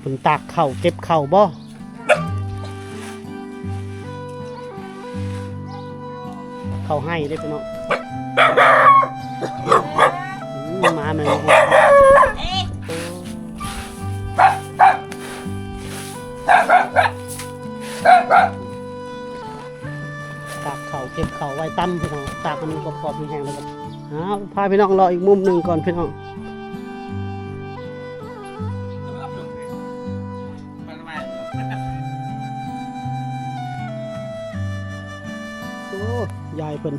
ເພິ່ນຕາກເຂົ້າເກັບເຂົ້າບໍ່? ເຂົ້າໄຮ່ເດ້ພີ່ນ້ອງ. ອືມ ມາແມ່ນບໍ່? ຕາກເຂົ້າເກັບເຂົ້າໄວ້ຕຳພີ່ນ້ອງ ຕາກໃຫ້ມັນກອບໆ ແຫ້ງໆ ແລ້ວກໍ ເອົາ ພາພີ່ນ້ອງເລາະອີກມຸມໜຶ່ງກ່ອນພີ່ນ້ອງ. ໂອ້ ຍາຍເພິ່ນ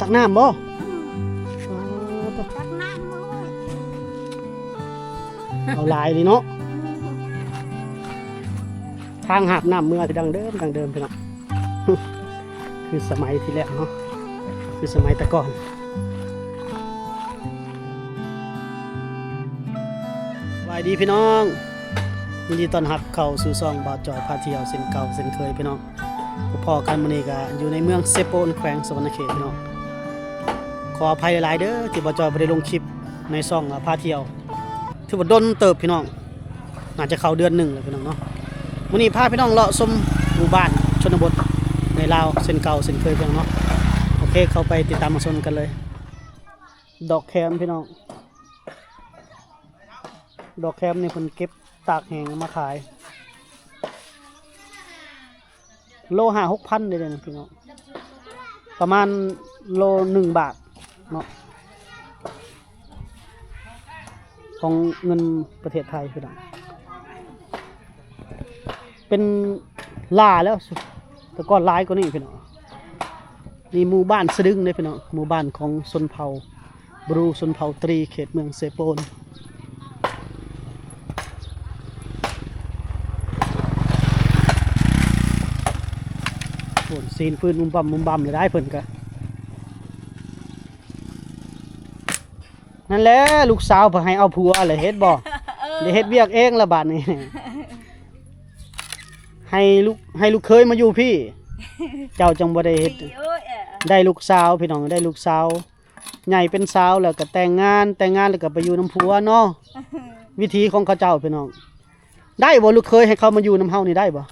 ຕັກນ້ຳບໍ່? ຕັກນ້ຳ ເອົາຫຼາຍນີ້ເນາະ. ທາງຫາບນ້ຳເມືອທີ່ດັ້ງເດີມ ດັ້ງເດີມພີ່ນ້ອງ. ຄືສະໄໝທີ່ແລ້ວເນາະ ຄືສະໄໝແຕ່ກ່ອນ. ສະບາຍດີພີ່ນ້ອງ ຍິນດີຕ້ອນຮັບເຂົ້າສູ່ຊ່ອງບ່າວຈອຍພາທ່ຽວເຊັ່ນເກົ່າເຊັ່ນເຄີຍພີ່ນ້ອງ. ພໍ້ກັນມື້ນີ້ກໍຢູ່ໃນເມືອງເຊໂປນ ແຂວງສະຫວັນນະເຂດພີ່ນ້ອງ. ຂໍອະໄພຫຼາຍໆເດີທີ່ບ່າວຈອຍບໍ່ໄດ້ລົງຄລິບໃນຊ່ອງພາທ່ຽວ ຖືວ່າດົນເຕີບພີ່ນ້ອງ. ໜ້າຈະເຂົ້າເດືອນໜຶ່ງແລ້ວພີ່ນ້ອງເນາະ. ມື້ນີ້ພາພີ່ນ້ອງເລາະຊົມໝູ່ບ້ານຊົນນະບົດໃນລາວເຊັ່ນເກົ່າເຊັ່ນເຄີຍພີ່ນ້ອງເນາະ. ໂອເຄ ເຂົ້າໄປຕິດຕາມຮັບຊົມກັນເລີຍ. ດອກແຄມພີ່ນ້ອງ ດອກແຄມນີ້ເພິ່ນເກັບຕາກແຫ້ງມາຂາຍ ໂລຫ້າຫົກພັນເດ້ນີ້ພີ່ນ້ອງ ປະມານໂລໜຶ່ງບາດເນາະ ຂອງເງິນປະເທດໄທພີ່ນ້ອງ. ເປັນຫຼ້າແລ້ວ ແຕ່ກ່ອນຫຼາຍກວ່ານີ້ພີ່ນ້ອງ. ນີ້ໝູ່ບ້ານສະດຶງເດ້ພີ່ນ້ອງ ໝູ່ບ້ານຂອງຊົນເຜົ່າບຣູ ຊົນເຜົ່າຕຣີ ເຂດເມືອງເຊໂປນ. ໂອ້ ຊີ້ນຟືນອຸ້ມບັ້ມອຸ້ມບັ້ມເລີຍໄດ໋ເພິ່ນກະ. ນັ້ນແຫຼະ ລູກສາວເພິ່ນໃຫ້ເອົາຜົວແລ້ວເຮັດບໍ່? ເອີ ໄດ້ເຮັດວຽກເອງລະບາດນີ້. ໃຫ້ລູກ ໃຫ້ລູກເຂີຍມາຢູ່ພີ້ ເຈົ້າຈັ່ງບໍ່ໄດ້ເຮັດ. ໄດ້ລູກສາວພີ່ນ້ອງ ໄດ້ລູກສາວ ໃຫຍ່ເປັນສາວແລ້ວກໍແຕ່ງງານ ແຕ່ງງານແລ້ວກໍໄປຢູ່ນຳຜົວເນາະ. ວິຖີຂອງເຂົາເຈົ້າພີ່ນ້ອງ. ໄດ້ບໍ່ ລູກເຂີຍໃຫ້ເຂົາມາຢູ່ນຳເຮົານີ້ໄດ້ບໍ່?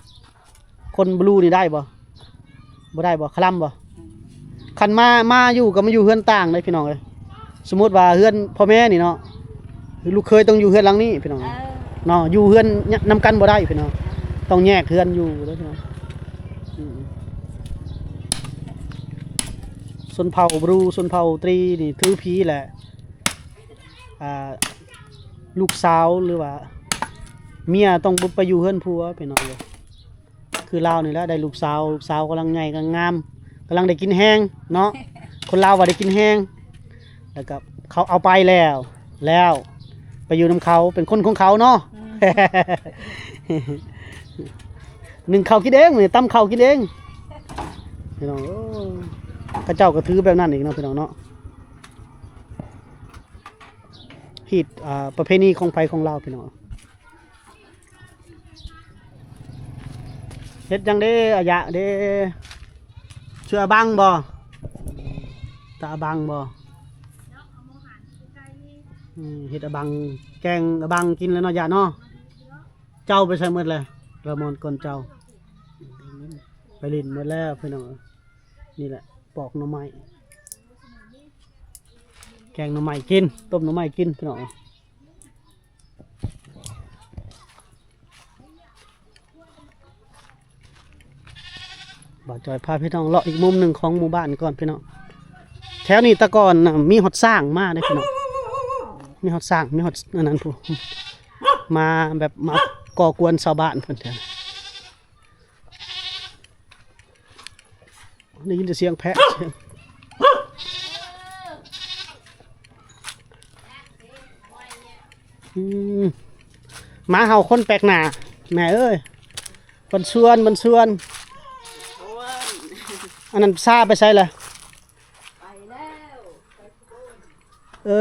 ຄົນບຣູນີ້ໄດ້ບໍ່? ບໍ່ໄດ້ບໍ່? ຄະລຳບໍ່? ອືມ ຄັນມາ ມາຢູ່ກໍມາຢູ່ເຮືອນຕ່າງເດ້ພີ່ນ້ອງເອີຍ. ສົມມຸດວ່າເຮືອນພໍ່ແມ່ນີ້ເນາະ ລູກເຂີຍຕ້ອງຢູ່ເຮືອນຫຼັງນີ້ພີ່ນ້ອງ ເອີ ເນາະ. ຢູ່ເຮືອນນຳກັນບໍ່ໄດ້ພີ່ນ້ອງ ຕ້ອງແຍກເຮືອນຢູ່ເດີພີ່ນ້ອງ. ອືມ ຊົນເຜົ່າບຣູ ຊົນເຜົ່າຕຣີນີ້ຖືຜີແຫຼະ ອ່າ ລູກສາວ ຫຼືວ່າເມຍຕ້ອງໄປຢູ່ເຮືອນຜົວພີ່ນ້ອງເອີຍ. ຄືລາວນີ້ແຫຼະ ໄດ້ລູກສາວ ລູກສາວກຳລັງໃຫຍ່ກຳລັງງາມ ກຳລັງໄດ້ກິນແຮງເນາະ. ຄົນລາວວ່າໄດ້ກິນແຮງ ແລ້ວກໍເຂົາເອົາໄປແລ້ວ ແລ້ວໄປຢູ່ນຳເຂົາ ເປັນຄົນຂອງເຂົາເນາະ. ອືມ ໜຶ້ງເຂົ້າກິນເອງ ຕຳເຂົ້າກິນເອງພີ່ນ້ອງ. ໂອ້ ເຂົາເຈົ້າກໍຖືແບບນັ້ນອີກເນາະພີ່ນ້ອງເນາະ. ຮີດ ອ່າ ປະເພນີຂອງໃຜຂອງລາວພີ່ນ້ອງ. ເຮັດຫຍັງເດ້ ອາຍະເດ້? ເຊື່ອບັງບໍ່? ຕາອະບັງບໍ່? ອືມ ເຮັດອະບັງ ແກງອະບັງກິນແລ້ວເນາະ ຍາເນາະ. ເຈົ້າໄປໃສໝົດແລ້ວ? ລະມອນກ່ອນເຈົ້າ ໄປຫຼິ້ນໝົດແລ້ວພີ່ນ້ອງ. ນີ້ແຫຼະ ປອກໜໍ່ໄມ້ ແກງໜໍ່ໄມ້ກິນ ຕົ້ມໜໍ່ໄມ້ກິນພີ່ນ້ອງ. ບ່າວຈອຍພາພີ່ນ້ອງເລາະອີກມຸມໜຶ່ງຂອງໝູ່ບ້ານກ່ອນພີ່ນ້ອງ. ແຖວນີ້ແຕ່ກ່ອນນະ ມີຮອດຊ້າງມາເດ້ພີ່ນ້ອງ ມີຮອດຊ້າງ ມີຮອດອັນນັ້ນພຸ້ນ ມາແບບມາກໍ່ກວນຊາວບ້ານເພິ່ນແຖວ ໄດ້ຍິນແຕ່ສຽງແພະ. ອືມ ໝາເຫົ່າຄົນແປກໜ້າ ແມ່ເອີຍ ເພິ່ນຊວນ ເພິ່ນຊວນ. ອັນນັ້ນຊາໄປໃສລະ? ໄປແລ້ວ. ເອີ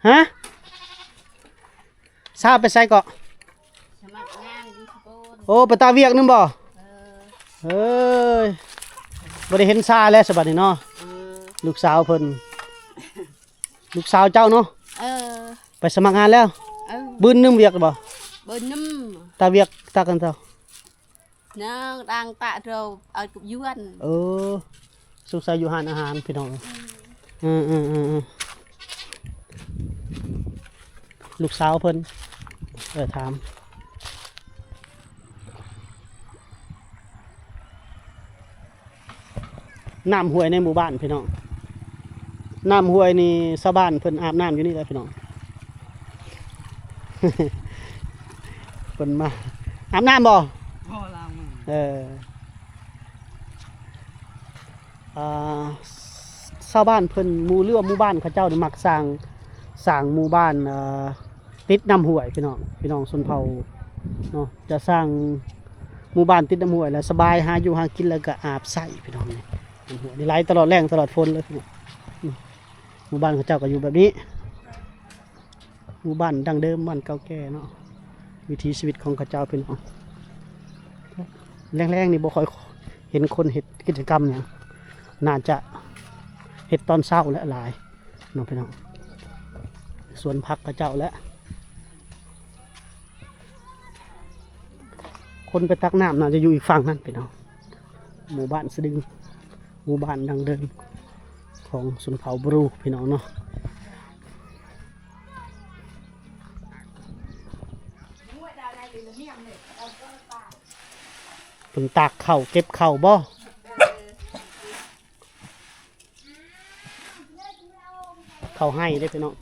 ຮະ? ຊາໄປໃສເກາະ? ສະໝັກງານຢູ່ສະໂປນ. ໂອ້ ໄປຕາວຽກນຳບໍ່? ເອີ ເອີຍ ບໍ່ໄດ້ເຫັນຊາແລ້ວສະບັດນີ້ເນາະ. ເອີ ລູກສາວເພິ່ນ ລູກສາວເຈົ້າເນາະ. ເອີ ໄປສະໝັກງານແລ້ວ. ເອີ ບືນໜຶ່ງວຽກບໍ່? ບືນໜຶ່ງ ຕາວຽກຕາກັນເຈົ້າ. ນາງຕ່າງຕະເດີເອົາກັບຍວນ. ເອີ ສົງໄສຢູ່ຮ້ານອາຫານພີ່ນ້ອງ. ອືມ ເອີໆໆໆ ລູກສາວເພິ່ນ ເອີ ຖາມ. ນ້ຳຫ້ວຍໃນໝູ່ບ້ານພີ່ນ້ອງ. ນ້ຳຫ້ວຍນີ້ຊາວບ້ານເພິ່ນອາບນ້ຳຢູ່ນີ້ແຫຼະພີ່ນ້ອງ. ເພິ່ນມາອາບນ້ຳບໍ່? ບໍ່ ລ້າງມື. ເອີ ອ່າ ຊາວບ້ານເພິ່ນ ໝູ່ ຫຼືວ່າໝູ່ບ້ານເຂົາເຈົ້ານີ້ມັກສ້າງ ສ້າງໝູ່ບ້ານ ເອີ ຕິດນ້ຳຫ້ວຍພີ່ນ້ອງ. ພີ່ນ້ອງຊົນເຜົ່າເນາະ ຈະສ້າງໝູ່ບ້ານຕິດນ້ຳຫ້ວຍ ແລ້ວສະບາຍ ຫາຢູ່ຫາກິນ ແລ້ວກໍອາບໃຊ້ພີ່ນ້ອງ. ນ້ຳຫ້ວຍນີ້ໄຫຼຕະຫຼອດແລ້ງຕະຫຼອດຝົນເລີຍ. ອືມ ໝູ່ບ້ານເຂົາເຈົ້າກໍຢູ່ແບບນີ້. ໝູ່ບ້ານດັ້ງເດີມ ບ້ານເກົ່າແກ່ເນາະ ວິຖີຊີວິດຂອງເຂົາເຈົ້າພີ່ນ້ອງ. ແລງໆນີ້ບໍ່ຄ່ອຍເຫັນຄົນເຮັດກິດຈະກຳຫຍັງ ໜ້າຈະເຮັດຕອນເຊົ້າແຫຼະຫຼາຍເນາະພີ່ນ້ອງ. ສວນຜັກເຂົາເຈົ້າແຫຼະ ຄົນໄປຕັກນ້ຳໜ້າຈະຢູ່ອີກຝັ່ງນັ້ນພີ່ນ້ອງ. ໝູ່ບ້ານສະດຶງ ໝູ່ບ້ານດັ້ງເດີມຂອງຊົນເຜົ່າບຣູພີ່ນ້ອງເນາະ. ເພິ່ນຕາກເຂົ້າເກັບເຂົ້າບໍ່? ເຂົ້າໄຮ່ເດ້ພີ່ນ້ອງ.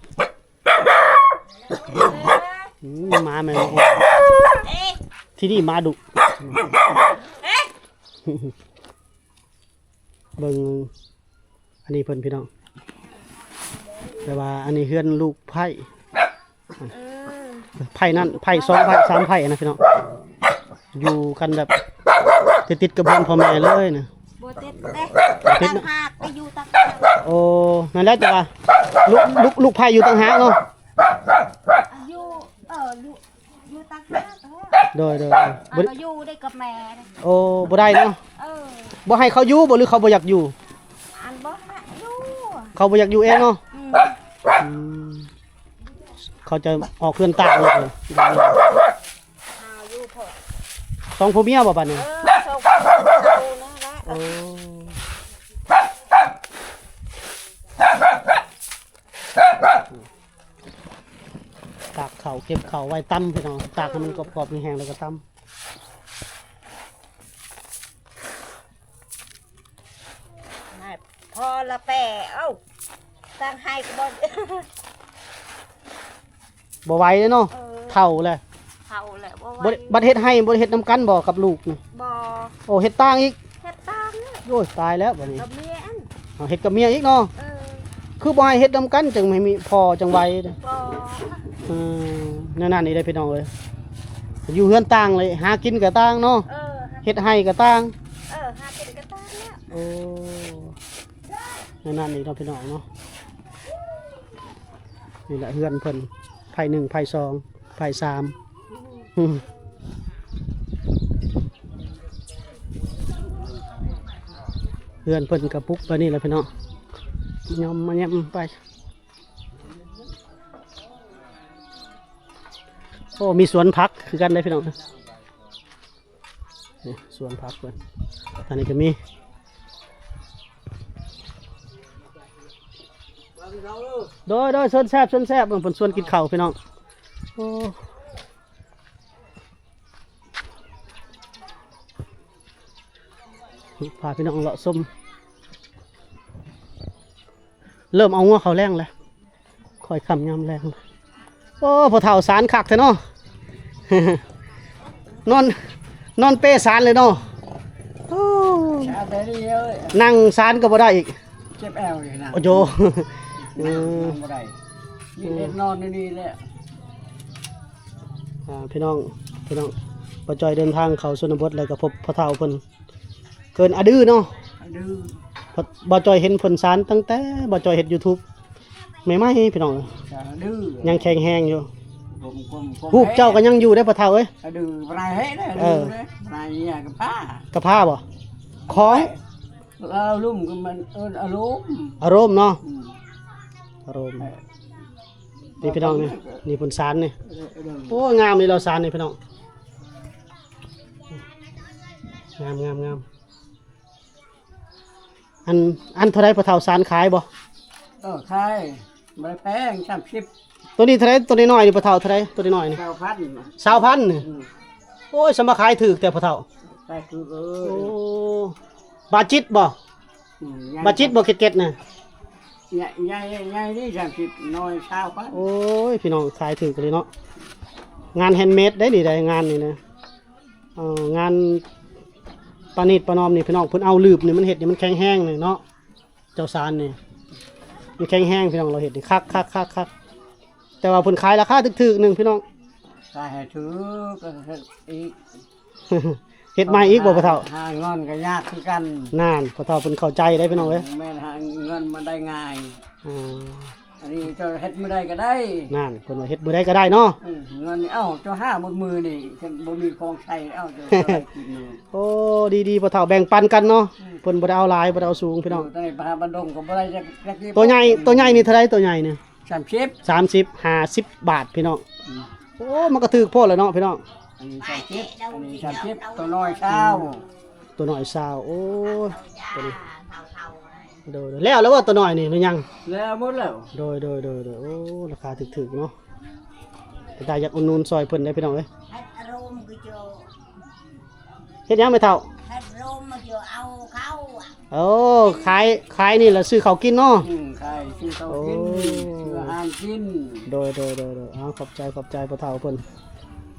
ອືມ ໝາແມ່ນບໍ່? ທີ່ນີ້ໝາດຸ. ເບິ່ງ ອັນນີ້ເພິ່ນພີ່ນ້ອງ ແຕ່ວ່າອັນນີ້ເຮືອນລູກໃພ້ ເອີ ໃພ້ນັ້ນ ໃພ້ສອງໃພ້ສາມໃພ້ນະພີ່ນ້ອງ ຢູ່ກັນແບບຕິດໆກັບເຮືອນພໍ່ແມ່ເລີຍນະ. ບໍ່ຕິດເດ້ ບໍ່ຕິດເນາະ ຕ່າງຫາກ ໄປຢູ່ຕ່າງຫາກ. ໂອ້ ນັ້ນແຫຼະ ແຕ່ວ່າລູກ ລູກ ລູກໃພ້ຢູ່ຕ່າງຫາກເນາະ ຢູ່ ເອີ ຢູ່ ຢູ່ຕ່າງຫາກແລ້ວ. ໂດຍໆ ບໍ່ໄດ້ ຢູ່ໄດ້ກັບແມ່. ໂອ້ ບໍ່ໄດ້ເນາະ. ເອີ ບໍ່ໃຫ້ເຂົາຢູ່ບໍ່ ຫຼືເຂົາບໍ່ຢາກຢູ່? ອັນບໍ່ໃຫ້ຢູ່ ເຂົາບໍ່ຢາກຢູ່ເອງເນາະ. ອືມ ອືມ ເຂົາຈະອອກເຮືອນຕ່າງເລີຍ. ຫາຢູ່ພໍ ສອງຜົວເມຍບໍ່ບາດນີ້? ເອີ ສອງຜົວເມຍຢູ່ນັ້ນແຫຼະ. ໂອ້ ຕາກເຂົ້າ ເກັບເຂົ້າໄວ້ຕຳພີ່ນ້ອງ ຕາກໃຫ້ມັນກອບໆ ແຫ້ງໆ ແລ້ວກໍຕຳ. ພໍລະແປ ເອົ້າ ຕັ້ງໃຫ້ກໍບໍ່ ບໍ່ໄຫວເດ້ເນາະ. ເອີ ເຖົ້າແລ້ວ ເຖົ້າແລ້ວ ບໍ່ໄຫວ. ບໍ່ໄດ້ ບັດເຮັດໄຮ່ບໍ່ໄດ້ເຮັດນຳກັນບໍ່ກັບລູກນີ້? ບໍ່. ໂອ້ ເຮັດຕ່າງອີກ? ເຮັດຕ່າງ. ໂອ້ຍ ຕາຍແລ້ວບັດນີ້ ກັບເມຍ. ເອົາ ເຮັດກັບເມຍອີກເນາະ. ເອີ ຄືບໍ່ໃຫ້ເຮັດນຳກັນ ຈັ່ງໃຫ້ມີພໍ່ຈັ່ງໄຫວ. ບໍ່. ເອີ ແນວນັ້ນນີ້ເດ້ພີ່ນ້ອງເອີຍ ຢູ່ເຮືອນຕ່າງເລີຍ ຫາກິນກໍຕ່າງເນາະ. ເອີ ເຮັດໄຮ່ກໍຕ່າງ. ເອີ ຫາກິນກໍຕ່າງແລ້ວ. ໂອ້ ແນວນັ້ນນີ້ເນາະພີ່ນ້ອງເນາະ. ນີ້ແຫຼະເຮືອນເພິ່ນ ໃຜໜຶ່ງ ໃຜສອງ ໃຜສາມ. ເຮືອນເພິ່ນກະປຸກໄປນີ້ແຫຼະພີ່ນ້ອງ ຍອມມາແຍມໄປ. ໂອ້ ມີສວນຜັກຄືກັນເດ້ພີ່ນ້ອງ. ນີ້ສວນຜັກເພິ່ນ ທາງນີ້ກໍມີ. ໂດຍໆ ເຊີນແຊບ ເຊີນແຊບ ເບິ່ງເພິ່ນຊວນກິນເຂົ້າພີ່ນ້ອງ. ໂອ້ ພາພີ່ນ້ອງເລາະຊົມ ເລີ່ມເອົາງົວເຂົ້າແລ້ງແລ້ວ. ຄ່ອຍຄ່ຳຍາມແລງ. ໂອ້ ພໍ່ເຖົ້າສານຄັກແທ້ເນາະ ນອນ ນອນເປສານເລີຍເນາະ. ໂອ້ ສານໄດ້ດີເອີຍ ນັ່ງສານກໍບໍ່ໄດ້ອີກ ເຈັບແອວອີກນະ. ໂອ້ໂຫ ນັ່ງ ເອີ ນັ່ງບໍ່ໄດ້ ນີ້ແຫຼະ ນອນຢູ່ນີ້ແຫຼະ. ອ່າ ພີ່ນ້ອງ ພີ່ນ້ອງ ປ້າຈ້ອຍເດີນທາງເຂົ້າຊົນນະບົດ ແລ້ວກໍພົບພໍ່ເຖົ້າເພິ່ນ ເອີ້ນອາດືເນາະ ອາດື. ບ່າວຈ້ອຍເຫັນເພິ່ນສານຕັ້ງແຕ່ບ່າວຈ້ອຍເຮັດຢູທູບໃໝ່ໆ ພີ່ນ້ອງ ອາດື ຍັງແຂງແຮງຢູ່. ຮູບເຈົ້າກໍຍັງຢູ່ເດ້ພໍ່ເຖົ້າເອີຍ. ອາດືບໍ່ໄດ້ເຮັດເດີ ເອີ ບໍ່ໄດ້ເຮັດກະພ້າ ກະພ້າບໍ່? ຂອງ ລາວລຸ່ມກໍມັນເອີ້ນອາລົມ ອາລົມເນາະ. ອືມ ອາລົມ ເອີ. ນີ້ພີ່ນ້ອງນີ້ ນີ້ເພິ່ນສານນີ້ ໂອ້ ງາມອີ່ຫຼີສານນີ້ພີ່ນ້ອງ ງາມໆໆ ອັນ ອັນເທົ່າໃດພໍ່ເຖົ້າ ສານຂາຍບໍ່? ເອີ ຂາຍ ບໍ່ໄດ້ແພງ ສາມສິບ. ໂຕນີ້ເທົ່າໃດ? ໂຕນ້ອຍໆນີ້ພໍ່ເຖົ້າ ເທົ່າໃດ? ໂຕນ້ອຍໆນີ້ ຊາວພັນ ຊາວພັນນີ້. ອືມ ໂອ້ຍ ສະມາຂາຍຖືກແຕ່ພໍ່ເຖົ້າ ຂາຍຖືກ. ເອີ ໂອ້ ບາຈິດບໍ່? ອືມ ບາຈິດບໍ່ ເກັດໆນະ? ໃຫຍ່ ໃຫຍ່ ໃຫຍ່ນີ້ສາມສິບ ນ້ອຍຊາວພັນ. ໂອ້ຍ ພີ່ນ້ອງ ຂາຍຖືກເລີຍເນາະ ງານແຮນເມດໄດ໋ນີ້ ໄດ້ງານນີ້ນະ. ເອີ ງານປະນີດປະນອມນີ້ພີ່ນ້ອງ ເພິ່ນເອົາລືບນີ້ ມັນເຮັດໃຫ້ມັນແຂງແຮງນີ້ເນາະ ເຈົ້າສານນີ້ ມັນແຂງແຮງພີ່ນ້ອງ ລາວເຮັດນີ້ຄັກໆໆໆ. ແຕ່ວ່າເພິ່ນຂາຍລາຄາຖືກໆໜຶ່ງພີ່ນ້ອງ ຂາຍໃຫ້ຖືກ ກໍຖືກອີກ. ເຮັດໃໝ່ອີກບໍ່ພໍ່ເຖົ້າ? ຫາເງິນກໍຍາກຄືກັນ. ນັ້ນ ພໍ່ເຖົ້າເພິ່ນເຂົ້າໃຈເດ້ພີ່ນ້ອງເອີຍ ແມ່ນຫາເງິນມາໄດ້ງ່າຍ. ອືມ ອັນນີ້ເຈົ້າເຮັດມື້ໃດກໍໄດ້. ນັ້ນ ເພິ່ນວ່າເຮັດມື້ໃດກໍໄດ້ເນາະ. ອືມ ເງິນນີ້ ເອົ້າ ເຈົ້າຫາໝົດມື້ນີ້ ບໍ່ມີຂອງໃຊ້ ເອົ້າ ເຈົ້າ ເຈົ້າໄດ້ກິນຢູ່. ໂອ້ ດີໆ ພໍ່ເຖົ້າແບ່ງປັນກັນເນາະ. ອືມ ເພິ່ນບໍ່ໄດ້ເອົາຫຼາຍ ບໍ່ໄດ້ເອົາສູງພີ່ນ້ອງ. ໂຕນີ້ໄປຫາບ້ານດົງກໍບໍ່ໄດ້ຈັກ ຈັກກີ່. ໂຕໃຫຍ່ ໂຕໃຫຍ່ນີ້ເທົ່າໃດ? ໂຕໃຫຍ່ນີ້ ສາມສິບ ສາມສິບ ຫ້າສິບບາດພີ່ນ້ອງ. ອືມ ໂອ້ ມັນກໍຖືກໂພດແຫຼະເນາະພີ່ນ້ອງ. ອັນນີ້ສາມສິບ ອັນນີ້ສາມສິບ ໂຕນ້ອຍຊາວ ໂຕນ້ອຍຊາວ. ໂອ້ ໂຕນີ້ ໂດຍໆ ແລ້ວ ແລ້ວບໍ່ ໂຕນ້ອຍນີ້ ຫຼືຍັງ? ແລ້ວໝົດແລ້ວ. ໂດຍໆໆໆ ໂອ້ ລາຄາຖືກໆເນາະ ເປັນຕາຢາກອຸດໜູນຊ່ອຍເພິ່ນເດ້ພີ່ນ້ອງເອີຍ. ເຮັດຫຍັງແມ່ເຖົ້າ? ເຮັດໂຮມມາຢູ່ເອົາເຂົ້າ. ໂອ້ ຂາຍ ຂາຍນີ້ລະຊື້ເຂົ້າກິນເນາະ. ອືມ ຂາຍຊື້ເຂົ້າກິນ ໂອ້ ຊື້ອາຫານກິນ. ໂດຍໆໆໆ ເອົາ ຂອບໃຈ ຂອບໃຈພໍ່ເຖົ້າເພິ່ນ.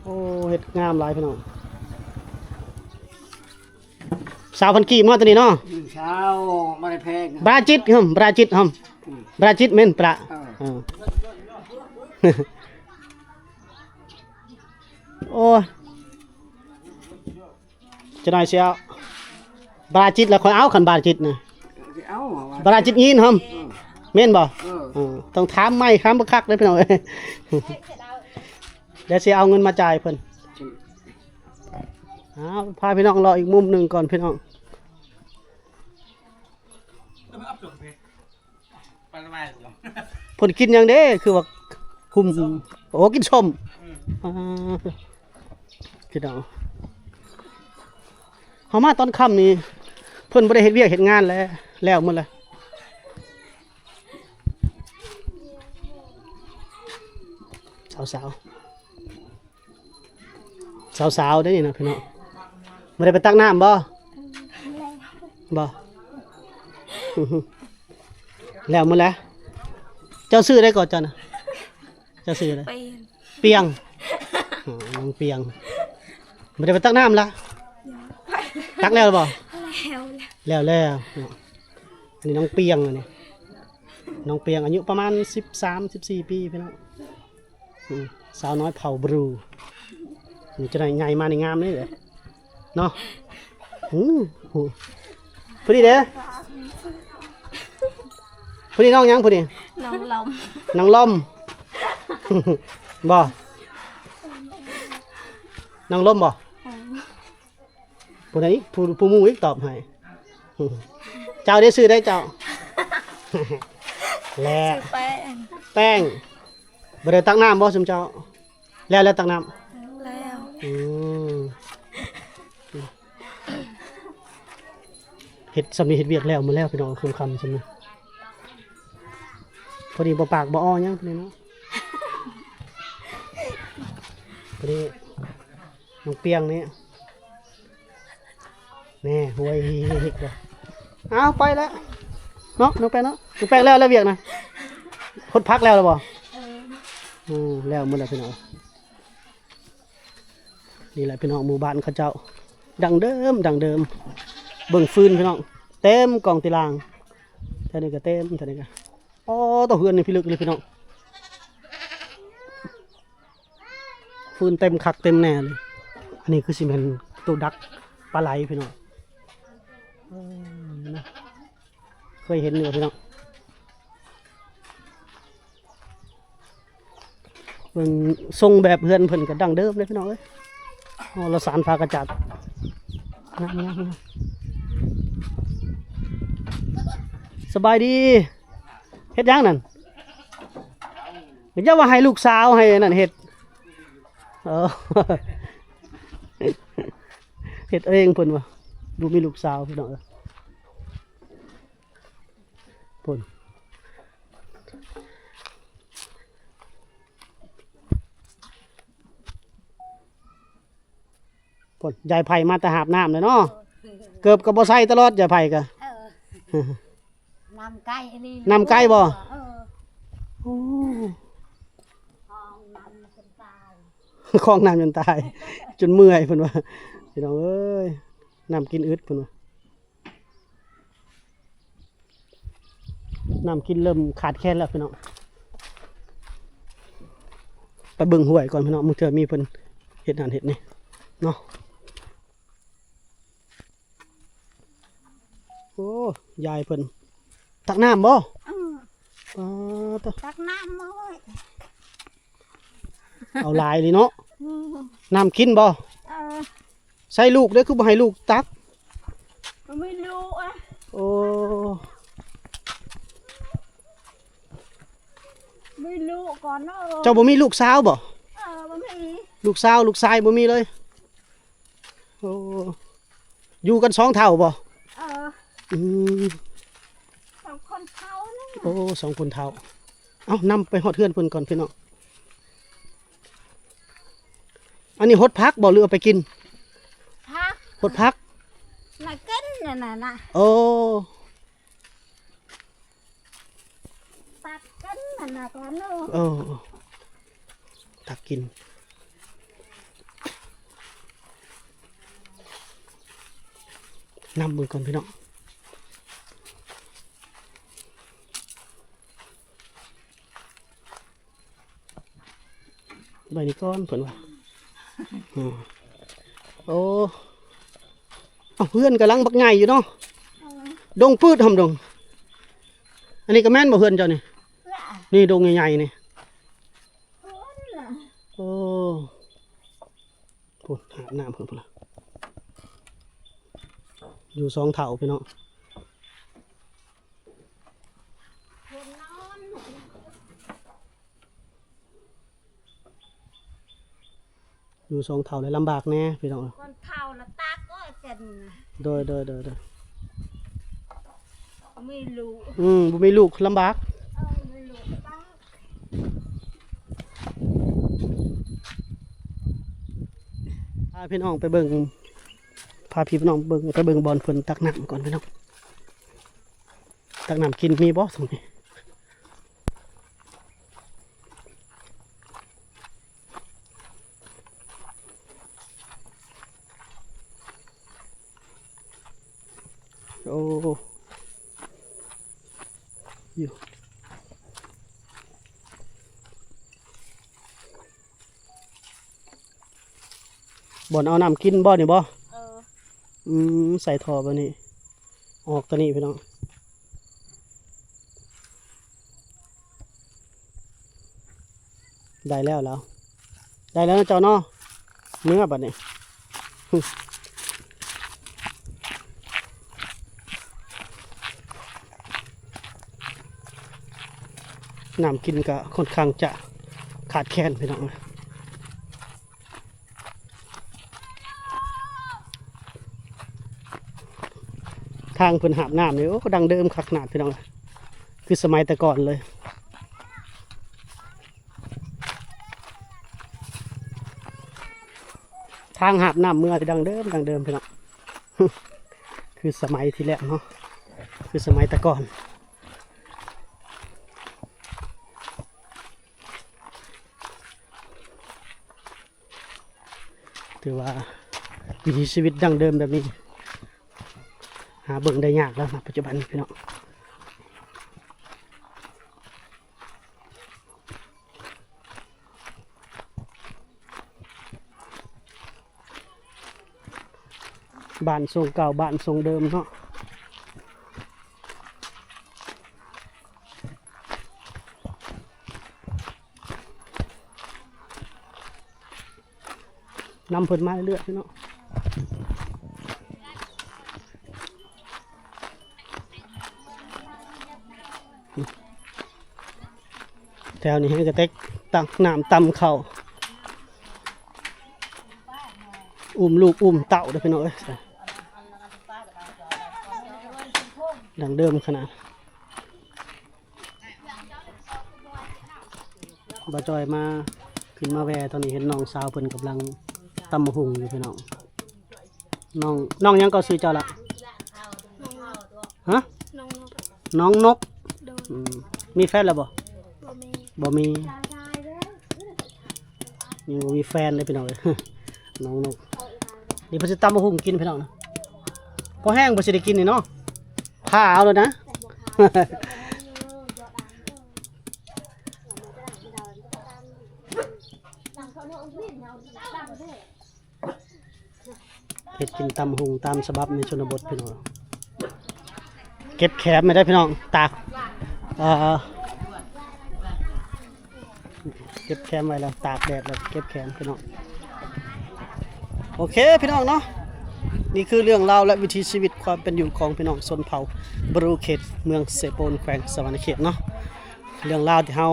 ໂອ້ ເຮັດງາມຫຼາຍພີ່ນ້ອງ. ຊາວພັນກີບເນາະ ໂຕນີ້ເນາະ. ອືມ ຊາວ ບໍ່ໄດ້ແພງ. ບຣາຈິດຫຶ ບຣາຈິດຫຶ ອືມ ບຣາຈິດແມ່ນປະ. ເອີ ເອີ ໂອ້ຍ ຈະໜ້ອຍຊິເອົາບຣາຈິດລະ ຂ້ອຍເອົາ ຄັນບຣາຈິດນະ. ຊິເອົາຫວາ ບຣາຈິດຢີນຫຶ ເອີ ແມ່ນບໍ່? ເອີ ເອີ ຕ້ອງຖາມໃໝ່ ຖາມບັກຄັກເດ້ພີ່ນ້ອງເອີຍ. ດຽວຊິເອົາເງິນມາຈ່າຍເພິ່ນ. ເອົາ ພາພີ່ນ້ອງເລາະອີກມຸມໜຶ່ງກ່ອນພີ່ນ້ອງ. ເພິ່ນກິນຫຍັງເດ້ ຄືວ່າຫຸ້ມ? ໂອ້ ກິນສົ້ມ. ອືມ ອ່າ ພີ່ນ້ອງ ເຮົາມາຕອນຄ່ຳນີ້ ເພິ່ນບໍ່ໄດ້ເຮັດວຽກເຮັດງານແລ້ວ ແລ້ວໝົດແລ້ວ. ສາວໆ ສາວໆເດ້ນີ້ນະພີ່ນ້ອງ. ບໍ່ໄດ້ໄປຕັກນ້ຳບໍ່? ບໍ່ ແລ້ວໝົດແລ້ວ. ເຈົ້າຊື່ໃດເກາະເຈົ້ານະ? ເຈົ້າຊື່ໃດ? ປຽງ ປຽງ. ອໍ ນ້ອງປຽງ. ບໍ່ໄດ້ໄປຕັກນ້ຳລະ? ຕັກແລ້ວບໍ່? ແລ້ວ ແລ້ວແລ້ວ. ອັນນີ້ນ້ອງປຽງ ອັນນີ້ນ້ອງປຽງ ອາຍຸປະມານສິບສາມ ສິບສີ່ປີພີ່ນ້ອງ. ອືມ ສາວນ້ອຍເຜົ່າບຣູ. ນີ້ຈະໄດ້ໃຫຍ່ມານີ້ງາມເດ້ເນາະ. ອືມ ຜູ້ນີ້ເດ້ ຜູ້ນີ້ນ້ອງຫຍັງຜູ້ນີ້? ນ້ອງລອມ ນ້ອງລອມ ບໍ່? ນ້ອງລອມບໍ່? ເອີ ຜູ້ໃດອີກ? ຜູ້ ຜູ້ໝູ່ອີກຕອບໃຫ້. ເຈົ້າເດ້ ຊື່ໃດເຈົ້າ? ແລະ ຊື່ແປ້ງ ແປ້ງ. ບໍ່ໄດ້ຕັກນ້ຳບໍ່ຊຸມເຈົ້າ? ແລ້ວ ແລ້ວຕັກນ້ຳ? ແລ້ວ. ອືມ ເຮັດຊ່ຳນີ້ເຮັດວຽກແລ້ວໝົດແລ້ວພີ່ນ້ອງ. ຄ່ຳໆຊ່ຳນີ້ ພໍດີບໍ່ປາກບໍ່ອໍຫຍັງນີ້ເນາະ. ພໍດີນ້ອງປຽງນີ້ ແນ່ ຫ້ວຍ ຮິກໆ ເອົາໄປແລ້ວເນາະ ນ້ອງແປ້ງເນາະ. ນ້ອງແປ້ງແລ້ວ ແລ້ວວຽກນະ ຫົດຜັກແລ້ວລະບໍ່? ເອີ ອືມ ແລ້ວໝົດແລ້ວພີ່ນ້ອງ. ນີ້ແຫຼະພີ່ນ້ອງ ໝູ່ບ້ານເຂົາເຈົ້າ ດັ້ງເດີມ ດັ້ງເດີມ. ເບິ່ງຟືນພີ່ນ້ອງ ເຕັມກອງຕີລາງ. ແຖວນີ້ກໍເຕັມ ແຖວນີ້ກໍ ອໍ ໂຕ ເຮືອນນີ້ພິລຶກເລີຍພີ່ນ້ອງ. ຟືນເຕັມຄັກເຕັມແນ່ເລີຍ. ອັນນີ້ຄືຊິແມ່ນຕູ້ດັກປາໄຫຼພີ່ນ້ອງ. ເອີ ເຄີຍເຫັນຢູ່ພີ່ນ້ອງ. ເບິ່ງຊົງແບບເຮືອນເພິ່ນກໍດັ້ງເດີມເດ້ພີ່ນ້ອງເອີຍ. ອໍ ລະສານຝາກະຈັດ ງາມໆ. ສະບາຍດີ. ເຮັດຫຍັງນັ້ນ? ກໍຢ່າວ່າໃຫ້ລູກສາວໃຫ້ອັນນັ້ນເຮັດ ເອີ ເຮັດເອງເພິ່ນວ່າ ບໍ່ມີລູກສາວພີ່ນ້ອງເອີຍ ພຸ້ນ. ພຸ້ນ ຍາຍໄພມາແຕ່ຫາບນ້ຳເລີຍເນາະ ເກີບກໍບໍ່ໃສ່ຕະຫຼອດ ຍາຍໄພກໍ ເອີ ນ້ຳໃກ້ອີ່ຫຼີ ນ້ຳໃກ້ບໍ່? ເອີ ໂອ້ ຄອງນ້ຳຈົນຕາຍ ຄອງນ້ຳຈົນຕາຍ ຈົນເມື່ອຍເພິ່ນວ່າ ພີ່ນ້ອງເອີຍ ນ້ຳກິນອຶດເພິ່ນວ່າ. ນ້ຳກິນເລີ່ມຂາດແຄນແລ້ວພີ່ນ້ອງ ໄປເບິ່ງຫ້ວຍກ່ອນພີ່ນ້ອງ ບາງເທື່ອມີເພິ່ນເຮັດນັ້ນເຮັດນີ້ເນາະ. ໂອ້ ຍາຍເພິ່ນຕັກນ້ຳບໍ່? ເອີ ປາດໂທ້ ຕັກນ້ຳເອົາໄວ້ ເອົາຫຼາຍເລີຍເນາະ ອືມ ນ້ຳກິນບໍ່? ເອີ ໃສ່ລູກເດ້ ຄືບໍ່ໃຫ້ລູກຕັກ? ບໍ່ມີລູກອະ ໂອ້ ມີລູກກ່ອນເນາະ ເຈົ້າບໍ່ມີລູກສາວບໍ່? ເອີ ບໍ່ມີ ລູກສາວລູກຊາຍບໍ່ມີເລີຍ ໂອ້ ຢູ່ກັນສອງເຖົ້າບໍ່? ເອີ ອືມ ສອງຄົນເຖົ້ານະ ໂອ້ ສອງຄົນເຖົ້າ ເອົ້າ ນຳໄປຮອດເຮືອນເພິ່ນກ່ອນພີ່ນ້ອງ. ອັນນີ້ຫົດຜັກບໍ່ ຫຼືເອົາໄປກິນ? ຜັກ ຫົດຜັກ ລະກິນນັ້ນນະ ໂອ້ ຕັກກິນຫັ້ນນະກ່ອນເນາະ ເອີ ຕັກກິນ ນຳເບິ່ງກ່ອນພີ່ນ້ອງ ໄວ້ນີ້ກ່ອນເພິ່ນວ່າ ອືມ ໂອ້ ເອົ້າ ເຮືອນກຳລັງບັກໃຫຍ່ຢູ່ເນາະ ດົງປືດຫຳດົງ ອັນນີ້ກໍແມ່ນບໍ່ເຮືອນເຈົ້ານີ້? ນີ້ດົງໃຫຍ່ໆນີ້ ໂອ້ ພຸ້ນ ຫາບນ້ຳເພິ່ນພຸ້ນລະ ຢູ່ສອງເຖົ້າພີ່ນ້ອງ ຢູ່ສອງເຖົ້າແລ້ວລຳບາກແດ່ພີ່ນ້ອງ ຄົນເຖົ້າລະຕາກກໍເຈັນ ໂດຍ ໂດຍ ໂດຍ ໂດຍ ມີລູກ ອືມ ບໍ່ມີລູກລຳບາກ ເອີ ມີລູກລຳບາກ ພາພີ່ນ້ອງໄປເບິ່ງ ພາພີ່ນ້ອງເບິ່ງ ໄປເບິ່ງບ່ອນເພິ່ນຕັກນ້ຳກ່ອນພີ່ນ້ອງ ຕັກນ້ຳກິນມີບໍ່ຊ່ວງນີ້? ໂອ້ ຢູ່ ບ່ອນເອົານ້ຳກິນບໍ່ນີ້ບໍ່? ເອີ ອືມ ໃສ່ທໍ່ແບບນີ້ ອອກຕົວນີ້ພີ່ນ້ອງ ໄດ້ແລ້ວລາວ ໄດ້ແລ້ວເນາະເຈົ້າເນາະ ເມືອບັດນີ້ ນ້ຳກິນກະຄ່ອນຂ້າງຈະຂາດແຄນພີ່ນ້ອງ ທາງເພິ່ນຫາບນ້ຳນີ້ ໂອ້ ດັ້ງເດີມຄັກຂະໜາດພີ່ນ້ອງ ຄືສະໄໝແຕ່ກ່ອນເລີຍ ທາງຫາບນ້ຳເມືອທີ່ດັ້ງເດີມ ດັ້ງເດີມພີ່ນ້ອງ ຄືສະໄໝທີ່ແລ້ວເນາະ ຄືສະໄໝແຕ່ກ່ອນ. ຖືວ່າວິຖີຊີວິດດັ້ງເດີມແບບນີ້ ຫາເບິ່ງໄດ້ຍາກແລ້ວນະ ປັດຈຸບັນນີ້ພີ່ນ້ອງ. ບ້ານຊົງເກົ່າ ບ້ານຊົງເດີມເນາະ. ນຳເພິ່ນມາເລື້ອຍໆພີ່ນ້ອງ. ແຖວນີ້ໃຫ້ກະເຕັກຕັກນ້ຳຕຳເຂົ້າ ອຸ້ມລູກອຸ້ມເຕົ້າເດີພີ່ນ້ອງເອີຍ ດັ້ງເດີມຂະໜາດ. ບ່າວຈ້ອຍມາ ຂຶ້ນມາແວ່ຕອນນີ້ ເຫັນນ້ອງສາວເພິ່ນກຳລັງຕຳບັກຫຸ່ງຢູ່ພີ່ນ້ອງ. ນ້ອງ ນ້ອງຫຍັງກໍຊື່ເຈົ້າລະ? ຮະ? ນ້ອງນົກ ນ້ອງນົກ. ໂດຍ. ອືມ ມີແຟນແລ້ວບໍ່? ບໍ່ມີ ບໍ່ມີ ຍັງບໍ່ມີແຟນເດ້ພີ່ນ້ອງເອີຍ ນ້ອງນົກ. ນີ້ເພິ່ນຊິຕຳບັກຫຸ່ງກິນພີ່ນ້ອງນະ ພໍແຮງບໍ່ຊິໄດ້ກິນນີ້ເນາະ ຜ່າເອົາໂລດນະ. ເຮັດກິນຕຳຫຸ່ງຕາມສະບັບໃນຊົນນະບົດພີ່ນ້ອງ. ເກັບແຄມໄວ້ໄດ້ພີ່ນ້ອງ ຕາກ ເອີ ເກັບແຄມໄວ້ແລ້ວ ຕາກແດດແລ້ວເກັບແຄມພີ່ນ້ອງ. ໂອເຄພີ່ນ້ອງເນາະ ນີ້ຄືເລື່ອງລາວ ແລະ ວິຖີຊີວິດຄວາມເປັນຢູ່ຂອງພີ່ນ້ອງຊົນເຜົ່າບຣູເຂດ ເມືອງເຊໂປນ ແຂວງສະຫວັນນະເຂດເນາະ. ເລື່ອງລາວທີ່ເຮົາ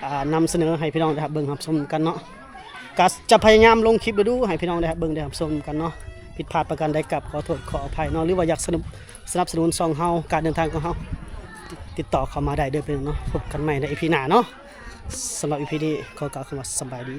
ອ່າ ນຳສະເໜີໃຫ້ພີ່ນ້ອງໄດ້ຮັບເບິ່ງຮັບຊົມກັນເນາະ ກະຈະພະຍາຍາມລົງຄລິບດູໆ ໃຫ້ພີ່ນ້ອງໄດ້ຮັບເບິ່ງໄດ້ຮັບຊົມກັນເນາະ. ຜິດພາດປະການໃດກະຂໍໂທດຂໍອະໄພເນາະ ຫຼືວ່າຢາກສະໜັບ ສະໜັບສະໜູນຊ່ອງເຮົາ ການເດີນທາງຂອງເຮົາ ຕິດຕໍ່ເຂົ້າມາໄດ້ເດີພີ່ນ້ອງເນາະ. ພົບກັນໃໝ່ໃນອີພີໜ້າເນາະ. ສຳລັບອີພີນີ້ຂໍກ່າວຄຳວ່າສະບາຍດີ.